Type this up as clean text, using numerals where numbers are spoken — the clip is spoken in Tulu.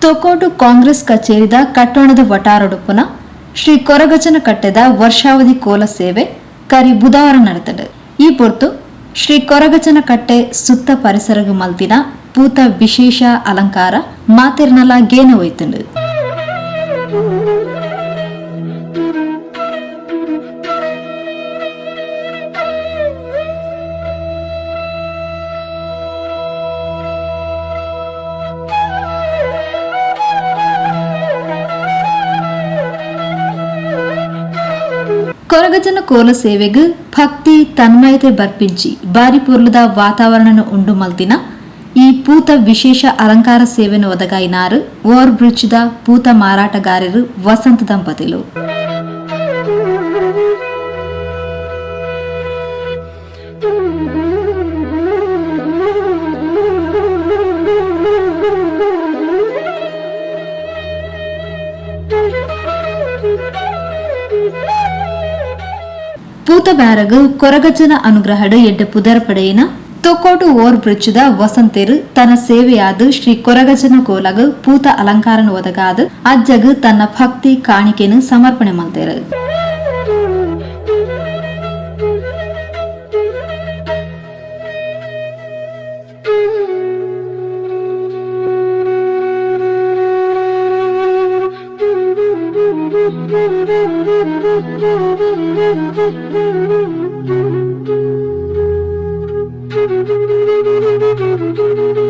ತೊಕೋಟು ಕಾಂಗ್ರೆಸ್ ಕಚೇರಿದ ಕಟ್ಟೋಣದ ವಟಾರೊಡುಪ್ಪುನ ಶ್ರೀ ಕೊರಗಜ್ಜನ ಕಟ್ಟೆದ ವರ್ಷಾವಧಿ ಕೋಲ ಸೇವೆ ಕರಿ ಬುಧವಾರ ನಡೆತಂಡು. ಈ ಪೊರ್ತು ಶ್ರೀ ಕೊರಗಜ್ಜನ ಕಟ್ಟೆ ಸುತ್ತ ಪರಿಸರಗು ಮಲ್ತಿನ ಪೂತ ವಿಶೇಷ ಅಲಂಕಾರ ಮಾತೆರ್ನಲ ಗೇನ ಒಯ್ತುಂಡು. ಕೊರಗಜ್ಜನ ಕೋಲ ಸೇವೆಗ್ ಭಕ್ತಿ ತನ್ಮಯತೆ ಬರ್ಪಿಂಚಿ ಬಾರಿ ಪೊರ್ಲುದ ವಾತಾವರಣನು ಉಂಡು ಮಲ್ತಿನ ಈ ಪೂತ ವಿಶೇಷ ಅಲಂಕಾರ ಸೇವೆನು ಒದಗಾಯಿನಾರು ಓವರ್ ಬ್ರಿಡ್ಜ್ ದ ಪೂತ ಮಾರಾಟಗಾರರು ವಸಂತ ದಂಪತಿಲು. ಪೂತ ಬ್ಯಾರಗು ಕೊರಗಜ್ಜನ ಅನುಗ್ರಹಡು ಎಡ್ಡೆ ಪುದರ್ ಪಡೆಯಿನ ತೊಕ್ಕೋಟು ಓವರ್ ಬ್ರಿಡ್ಜ್ ದ ವಸಂತೆರು ತನ್ನ ಸೇವೆಯಾದ ಶ್ರೀ ಕೊರಗಜ್ಜನ ಕೋಲಗು ಪೂತ ಅಲಂಕಾರನು ಒದಗಾದು ಅಜ್ಜಗು ತನ್ನ ಭಕ್ತಿ ಕಾಣಿಕೆನು ಸಮರ್ಪಣೆ ಮಲ್ತೆರು. Thank you.